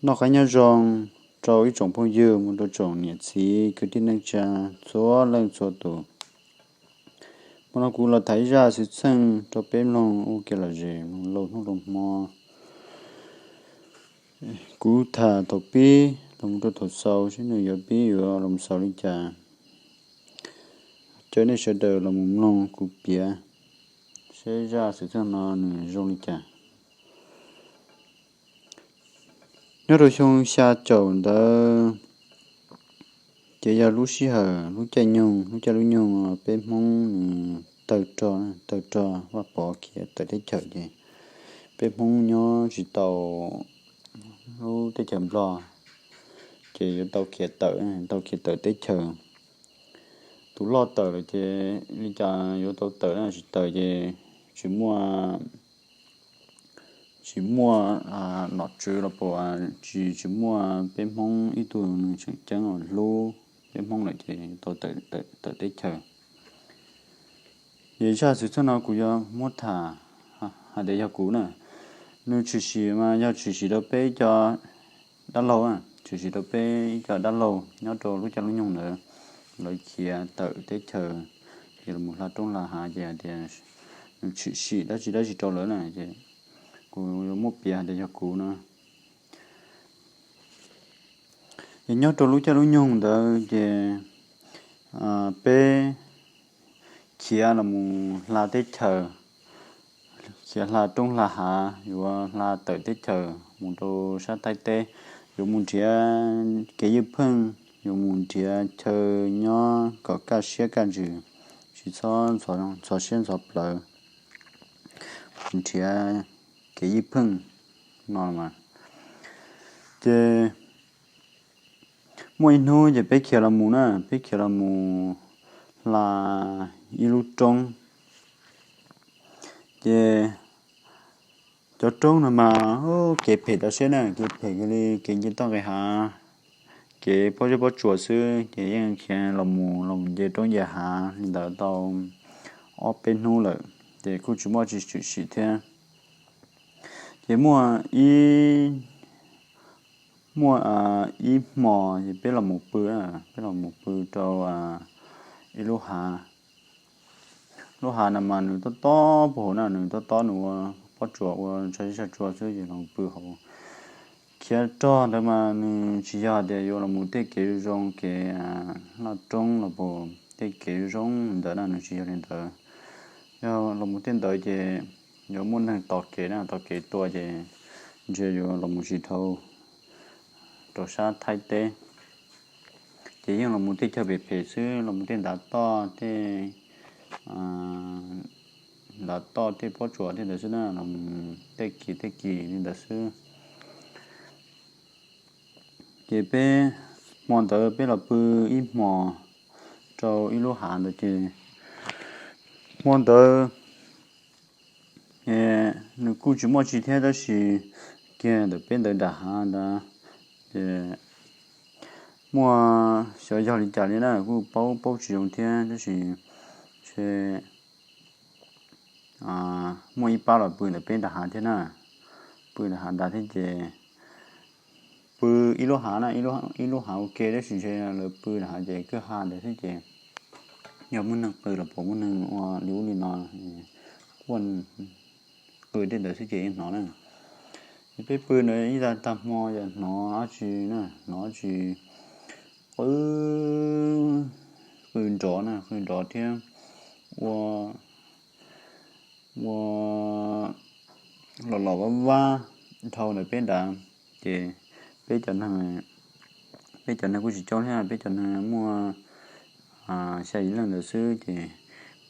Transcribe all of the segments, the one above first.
Noj qab nyob zoo rau ib tsoom phooj ywg mus rau tsoom niam txiv kwv tij neej tsa txhua leej txhua tus. Hmo no kuv los tham zaj xwm txheej rau peb mloog ua kev lom zem mus lauj hnub lauj hmo. Kuv tham thaum pib los mus rau thaum xaus seb nws yuav pib yuav los xaus li cas. Caw nej sawv daws los mus mloog kuv piav seb zaj xwm txheej no nws zoo li cas. Nyob rau xyoo xya caum ntawd, ces yog lub sij hawm lub caij nyoog, lub caij lub nyoog peb Hmoob nws tawg rog, tawg rog Vaj Pov khiav tawm teb chaws ces peb Hmoob nyob tsis tau lub teb chaws Nplog, ces yuav tau khiav tawm, tau khiav tawm teb chaws. Tus loj tawm lawm ces li cas yuav tau tawm na, tsis tawm ces tsis muaj, tsis muaj nom tswv los puas tsis, tsis muaj peb Hmoob ib tug nws tseem ceeb hlub peb Hmoob lawm ces tau tawm teb chaws. Ces zaj xwm txheej no kuv yuav muab tham hais tias yog kuv na, nws tshwm sim mas yog tshwm sim rau peb cov dab laug, tshwm sim rau peb ib co dab laug nyob rau lub caij lub nyoog ntawd, lawv khiav tawm teb chaws, ces los hla roob hla hav ces hais tias nws tshwm sim dab tsi dab tsi rau lawv na, ces kuv yuav muab piav hais tias yog kuv no. Ces nyob rau lub caij lub nyoog ntawd ces peb khiav los mus hla teb chaws, khiav hla roob hla hav, yuav hla tawm teb chaws mus rau sab Thaib teb, yuav mus nrhiav kev ywj pheej, yuav mus nrhiav chaw nyob kom kaj siab kaj ntsws, tsis txhob ntxhov siab ntxhov plawv, nrhiav kev ywj pheej no mas. Ces muaj ib hnub ces peb khiav los mus na, peb khiav los mus hla ib lub roob. Ces cov roob no mas kev phem tau siab na, kev phem li kev nce toj nqis hav, kev pob zeb pob tsuas xwb, ces yeej khiav los mus los nce roob nce hav li ntawd tau ob peb hnub lawm, ces kuj tsis muaj tsis tshwm sim thiab. Ces muaj ib, muaj ib hmos ces peb los mus pw, peb los mus pw rau ib lub hav. Lub hav no mas nws tob tob puag hauv na, nws tob tob nws ua pob tsuas ua tsho tshuaj xwb ces los pw hauv. Khiav rog ntawd mas nws tsis yog tias yuav los mus tej kev zoo zoo kev laj roob los puas tej kev zoo zoo ntawd na, nws tsis yog li ntawd. Yog los mus tej ntawd ces yuav muaj neeg tos kev na, tos kev tua ces ntshe yuav los mus tsis dhau rau sab Thaib teb. Ces yeej los mus tej chaw phem phem xwb, los mus tej ntav toj tej, ntav toj tej pob tsuas tej ntawd xwb na, los tej kis tej kis li ntawd xwb. Ces peb hmo ntawd peb los pw ib hmos rau ib lub hav ntawd ces hmo ntawd nws kuj tsis muaj tsi thiab tab sis kiag ntawm peb ntawd nram hav ntawd ces muaj xyov yog li cas li na, kuj paub paub tsis zoo thiab tab sis ntshe muaj ib pab los pw ntawm peb nram hav thiab na, pw nram hav ntawd thiab ces pw ib lub hav na, ib lub hav ua ke tab sis ntshe lawv pw nram hav ces kwj ha ntawd xwb ces yog muaj neeg qw los puas muaj neeg ua li ub li no, quaj qw tej ntawd xwb ces yeej hnov na. Ces peb pw ntawd ib tag tag hmo ces hnov dab tsi na, hnov dab tsi qw, qw nrov na, qw nrov thiab ua, ua los los vab vab dhau ntawm peb nrad. Ces peb cov neeg, peb cov neeg kuj tsis coob thiab, peb cov neeg muaj xya yim leej ntawd xwb ces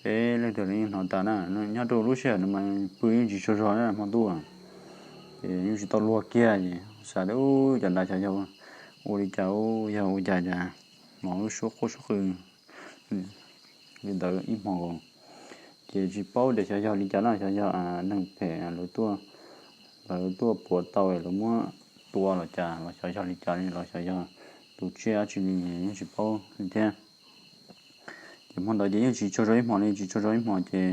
peb leej twg los yeej hnov tas na. Nyob rau lub sij hawm no mas pw yeej tsis tsaug zog na hmo ntuj, ces yeej tsis tau luag kiag ces xav tias ub cov nrad xyov yog ua li cas, ub yog ua cas cas hnov lub suab quaj suab qw li ntawd ib hmo nkaus. Ces tsis paub tias xyov yog li cas na, xyov yog neeg phem lawv tuaj, lawv tuaj puav tau lawv muab tua los cas los xyov yog li cas li los xyov yog tus tsiaj dab tsi li yeej tsis paub li thiab. Ces hmo ntawd ces yeej tsis tsaug zog ib hmos li, tsis tsaug zog ib hmos ces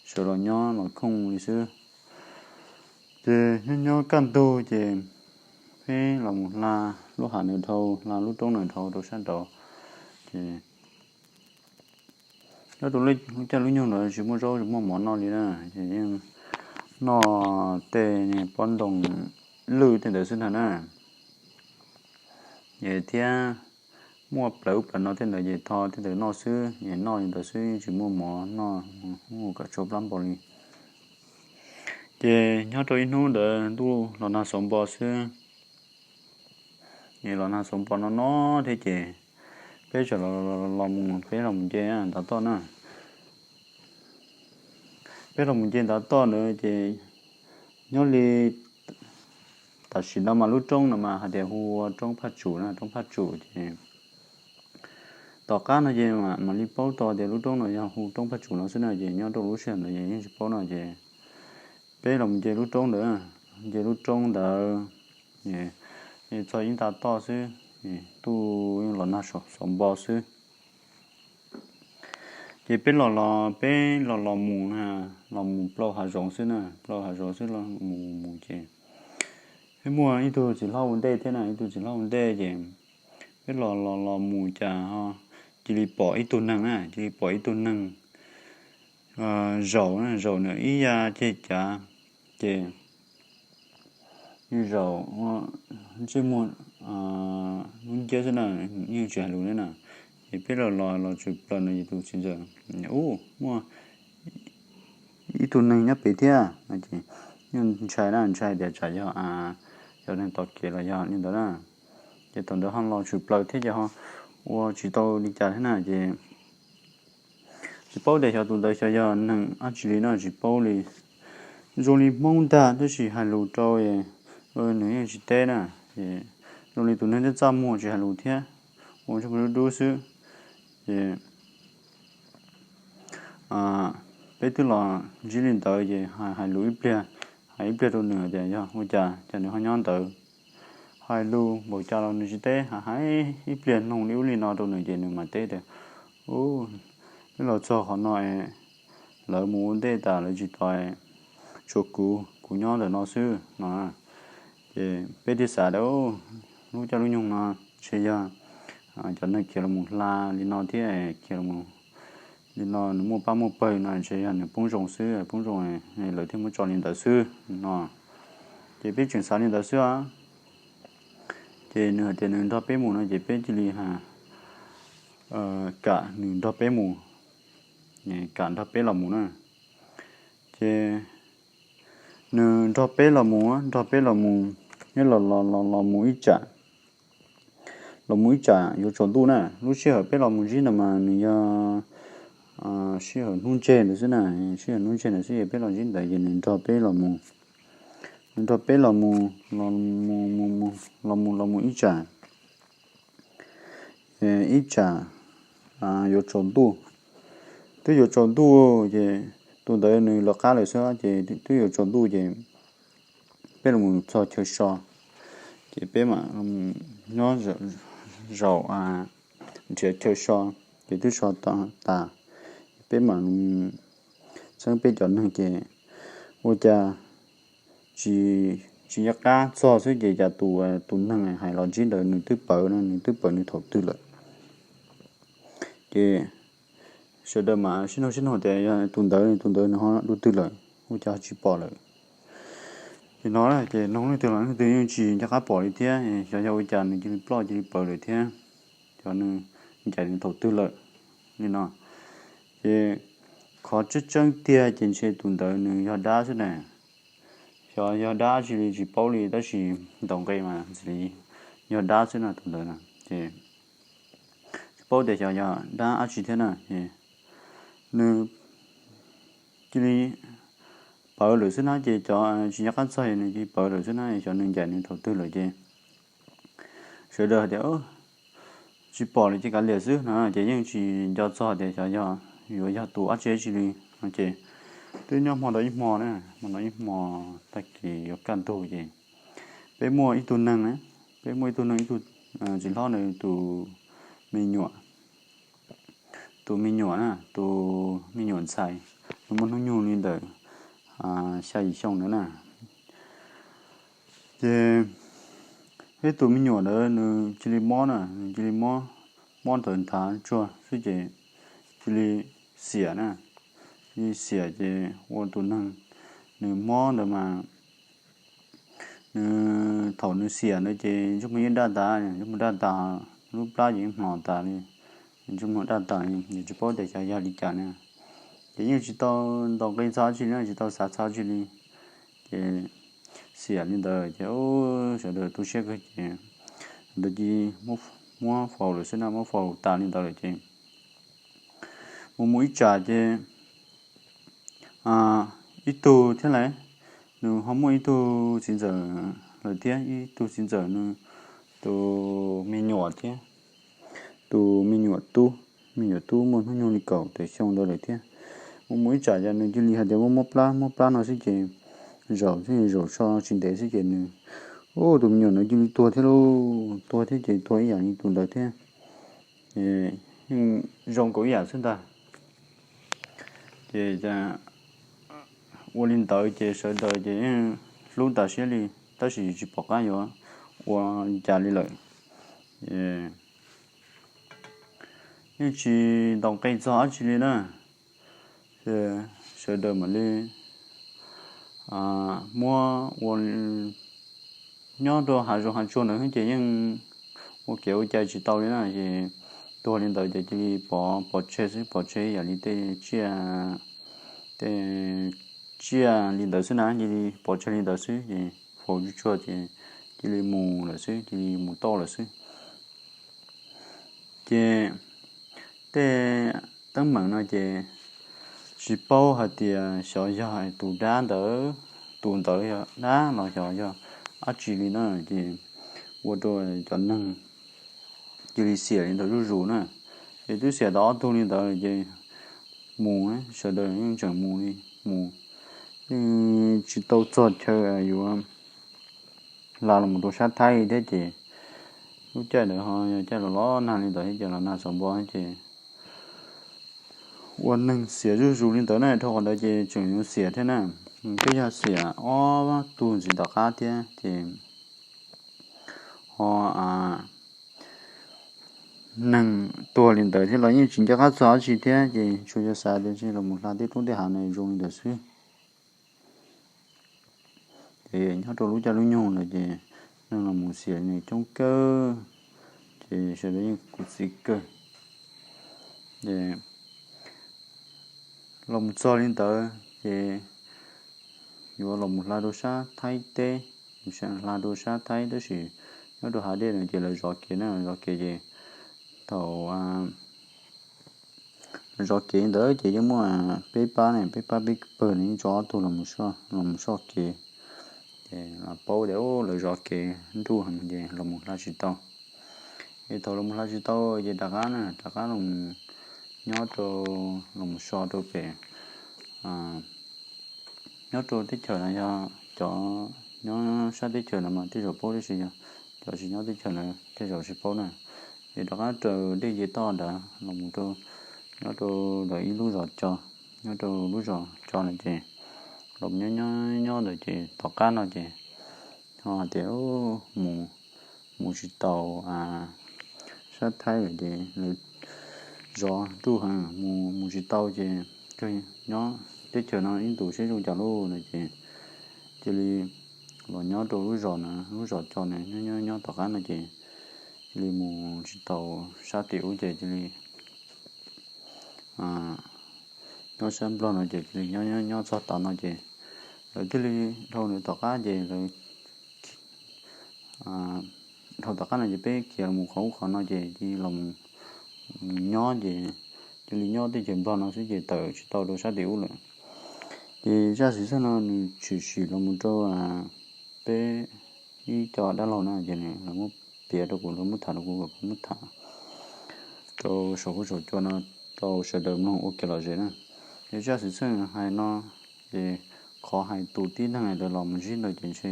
sawv los nyob los khooj li xwb. Ces nyob nyob kaj ntug ces peb los mus hla lub hav ntawd dhau, hla lub roob ntawd dhau rau sab nraud. Ces nyob rau lub caij lub nyoog ntawd tsis muaj zaub tsis muaj mov noj li na, ces yeej noj tej pob ntoo lwj tej ntawd xwb ntag na. Ces thiab muaj plaws ub plaws no tej ntawd ces tho tej ntawd noj xwb, es noj li ntawd xwb yeej tsis muaj mov noj, mus kom tsau plab npo li. Ces nyob rau ib hnub ntawd ntuj los nag xauv npo xwb. Es los nag xauv npo no no thiab ces peb txawm los mus, peb los mus nce ntav toj na. Peb los mus nce ntav toj ntawd ces nyob li tam sim no mas lub roob no mas hais tias hu ua roob Phaj Tsum na, roob Phaj Tsum ces tom qab no ces mam li paub tau tias lub roob no yog hu roob Phaj Tsum no xwb na, ces nyob rau lub sij hawm ntawd ces yeej tsis paub no ces peb los mus nce lub roob ntawd, nce lub roob ntawd, txog ib ntav toj xwb, ntuj yeej los nag xauv npo xwb. Ces peb los los peb los los mus, los mus plaws hav zoov xwb na, plaws hav zoov xwb los mus mus ces peb muaj ib tug txiv hlob ua ntej thiab na, ib tug txiv hlob ua ntej ces peb los los los mus cas cia li pom ib tug neeg na, cia li pom ib tug neeg zaum, zaum nws ib yav ceg cav ces zaum ntsej muag lub nciab xwb na, yeej tsis hais lus li na. Ces peb los los los tshwm plaws no ces tus txiv ntxawm, ub, muaj ib tug neeg nyob pem thiab no ces yeej ntshai na, ntshai tias tsam yog cov neeg tom kev los yog li ntawd na. Ces thaum ntawd ho los tshwm plaws thiab ces ho ua tsis tau li cas thiab na ces tsis paub tias xyov tus ntawd xyov yog neeg dab tsi li no tsis paub li. Zoo li Hmoob ntag tab sis hais lus rau nws yeej tsis teb na. Ces zoo li tus neeg thiab txaj muag tsis hais lus thiab, ua ntsuj plig dub dub xwb. Ces peb twb los ntsib li ntawd ces hais lus ib pliag, hais ib pliag rau nws tias yog ua cas cas nws ho nyob ntawd. Hais lus npaum cas los nws tsis teb, hais ib pliag noog li ub li no rau nws ces nws mam teb tias, ub, peb los txog qhov no es lawv mus ua ntej tas lawv tsis tos, tshuav kuv, kuv nyob ntawm no xwb no. Ces peb thiaj xav tias lub caij lub nyoog no ntshe yog cov neeg khiav los mus hla li no thiab khiav los li no nws muaj pab muaj pawg no ntshe yog nws poob zoo xwb, poob zoo lawv thiaj muab tso li ntawd xwb no. Ces peb tseem xav li ntawd xwb. Ces nws hais tias nws nrog peb mus no ces peb cia li kam nws nrog peb mus, kam nrog peb los mus na. Ces nws nrog peb los mus, nrog peb los mus, nyob los los los mus ib tsam, los mus ib tsam yuav tsaus ntuj na. Lub sij hawm peb los mus ntsib ntawd mas nws yog sij hawm hnub ntseg ntawd xwb na, sij hawm hnub ntseg ntawd xwb es peb los ntsib ntawd ces nws nrog peb los mus, nws nrog peb los mus, los mus los mus los mus ib tsam, ib tsam yuav tsaus ntuj. Twb yuav tsaus ntuj ces tus ntawd nws lawv qab lawm xwb ces twb yuav tsaus ntuj ces peb los mus txog chaw so, ces peb mam nyob zaum nrhiav chaw so, ces twb so tas, peb mam txheeb peb cov neeg ces ua cas tsis, tsis nco qab txog xwb ces cas tus, tus neeg hais los ntsib ntawd nws twb pawv no, nws twb pawv nws thaum twg lawm. Ces sawv daws mam sib nug sib nug tias yog tus ntawd, tus ntawd nws ho dua twg lawm, ua cas ho tsis pom lawm. Ces no ces noog leej twg los leej twg yeej tsis nco qab pom li thiab, xyov yog ua cas nws cia li ploj cia li pawv lawm thiab, xyov nws ncaim nws thaum twg lawm li no. Ces qhov tseeb tseeb tiag ces ntshe tus ntawd nws yog dab xwb na. Xyov yog dab tsi li tsis paub li tab sis ntaus nqe mas ntxim li yog dab xwb no tus ntawd na. Ces tsis paub tias xyov yog dab dab tsi thiab na. Ces nws cia li pawv lawm xwb na, ces cov tsis nco qab txog nws cia li pawv lawm xwb na, xyov nws ncaim nws thaum twg lawm ces sawv daws hais tias tsis pom li ces kav liam xwb no ces yeej tsis nco txog tias xyov yog yuav yog tus dab tsi dab tsi li no ces twb nyob hmo ntawd ib hmo na, hmo ntawd ib hmo tag kis yuav kaj ntug ces peb muaj ib tug neeg na, peb muaj ib tug neeg, ib tug txiv hlob nws tus me nyuam, tus me nyuam na, tus me nyuam ntxhais, nws muaj hnub nyoog li ntawm xya yim xyoo ntawd na. Ces Peb tus me nyuam ntawd nws cia li mob na, nws cia li mob, mob ntawd nthav tsuag xwb ces cia li xiam na, cia li xiam ces ua tus neeg nws mob ntawd mas nws, thaum nws xiam ntawd ces ntsej muag yeej daj tas, ntsej muag daj tas, lub plab ces yeej hmo tas li, ntsej muag daj tas li, tsis paub tias xyov yog li cas na. Ces yeej tsis tau ntaus nqi txog tsi li, tsis tau xav txog tsi li. Ces xiam li ntawd ces sawv daws tu siab kawg ces ntawd cia li muab faus lawm xwb na, muab faus tas li ntawd lawm ces mus mus ib tsam ces ib tug thiab lawm, nws ho muaj ib tug txiv ntxawm lawm thiab, ib tug txiv ntxawm nws tus me nyuam thiab, tus me nyuam tub, me nyuam tub muaj hnub nyoog li kaum tawm xyoo ntawd lawm thiab. Mus mus ib tsam ces nws cia li hais tias muab mob plab, mob plab no xwb ces zaum xwb, zaum so tsis ntev xwb ces nws, tus me nyuam ntawd cia li tuag thiab lauj, tuag thiab ces tuag ib yam li tus ntawd thiab. Yeej zoo nkaus ib yam xwb ntag. Ces ua li ntawd ces sawv daws ces yeej hlub tas siab li, tab sis tsis pom qab yuav ua cas li lawm. Yeej tsis ntaus nqi txog dab tsi li na. Sawv daws mam li muab ua, nyob rau hav zoov hav tsuag ntawd xwb ces yeej ua kev ua cai tsis tau li na, ces tuag li ntawd ces cia li pov, pov tseg xwb, pov tseg yam li tej tsiaj, tej tsiaj li ntawd xwb na, cia li pov tseg li ntawd xwb ces faus tsuag tsuag ces cia li mus lawm xwb, cia li mus toj lawm xwb. Ces tej teeb meem no ces tsis paub hais tias xyov yog tus dab ntawd, tus ntawd yog dab los xyov yog dab tsi li na, ces ua rau cov neeg cia li xiam li ntawd zuj zus na. Ces twb xiam tau ob tug li ntawd ces mus, sawv daws yeej tseem mus li mus, yeej tsis tau txog chaw yuav hla los rau sab Thaib thiab ces lub caij ntawd ho yog caij los los nag li ntawd thiab ces los nag txog npo ces ua neeg xiam zuj zus li ntawd na, dhau qhov ntawd ces tseem yuav xiam thiab na. Twb yog xiam ob tug ntxiv tom qab thiab ces ho neeg tuag li ntawd thiab los yeej tsis nco qab txog dab tsi thiab ces tsuas yog xav tias ntshe los mus hla tej roob tej hav no zoo li ntawd xwb. Ces nyob rau lub caij lub nyoog ntawd ces neeg los mus xiam nws coob kawg, ces sawv daws yeej khuv xim kawg. Los mus txog li ntawd ces yuav los mus hla rau sab Thaib teb, hla rau sab Thaib tab sis nyob rau hav dej no ces lawv zov kev na, zov kev ces thaum zov kev ntawd ces yeej muaj peb pab ne, peb pab peb pawg ne, yeej tso ob tug los mus soj kev. Ces los paub tias lawv zov kev nruj heev ces los mus hla tsis tau. Ces thaum los mus hla tsis tau ces rov qab na, rov qab los mus nyob rau, los mus so rau pem, nyob rau teb chaws no yog cov nyob sab teb chaws no mas tej zaum paub tab sis yog cov tsis nyob teb chaws no tej zaum tsis paub na. Ces rov qab raws dej ces toj ntawd los mus rau, nyob rau ntawm ib lub zos co, nyob rau lub zos co no ces los nyob nyob nyob ntawd ces tom qab no ces ho hais tias mus, mus tsis tau sab Thaib lawm ces lawv zov nruj heev, mus, mus tsis tau ces nyob teb chaws no ib ntus seb zoo cas lauj no ces cia li los nyob rau lub zos na, lub zos co na, nyob nyob nyob tom qab no ces cia li mus tsis tau sab tim ub ces cia li nyob sab Nplog no ces cia li nyob nyob nyob txog tav no ces lawv thiaj li dhau ntawd tom qab ces lawv dhau tom qab no ces peb khiav los mus qhov ub qhov no ces cia li los nyob ces cia li nyob teb chaws Nplog no xwb ces tawm tsis tau rau sab tim ub lawm. Ces zaj xwm txheej no nws tshwm sim los mus rau peb ib co dab laug na ces lawv muab piav rau kuv, lawv muab tham rau kuv kom kuv muab tham rau saum huab saum cua no rau sawv daws mloog ua kev lom zem na. Ces zaj xwm txheej hais no ces qhov hais tus tib neeg lawv los mus ntsib ntawd ces ntshe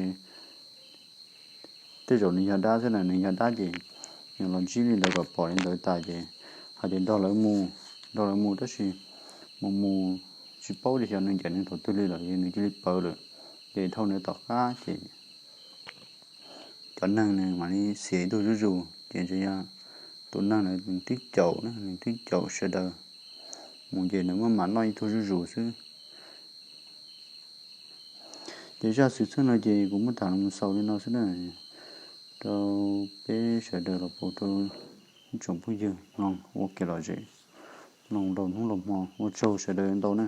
tej zaum nws yog dab xwb na, nws yog dab ces nws los ntsib li ntawd kom pom li ntawd tas ces hais tias nrog lawv mus, nrog lawv mus tab sis mus mus tsis paub tias xyov nws ncaim nws thaum twg li lawm es nws cia li ploj lawm. Ces dhau ntawd tom qab ces cov neeg nws mam li xiam ib tug zuj zus, ces ntshe yog tus neeg ntawd nws twb caum na, nws twb caum sawv daws mus ces nws muab mam noj ib tug zuj zus xwb. Ces zaj xwm txheej no ces kuv muab tham los xaus li no xwb na, rau peb sawv daws los puas rau ib tsoom phooj ywg mloog ua kev lom zem, mloog laug hnub laug hmo, ua tsaug sawv daws ntau na.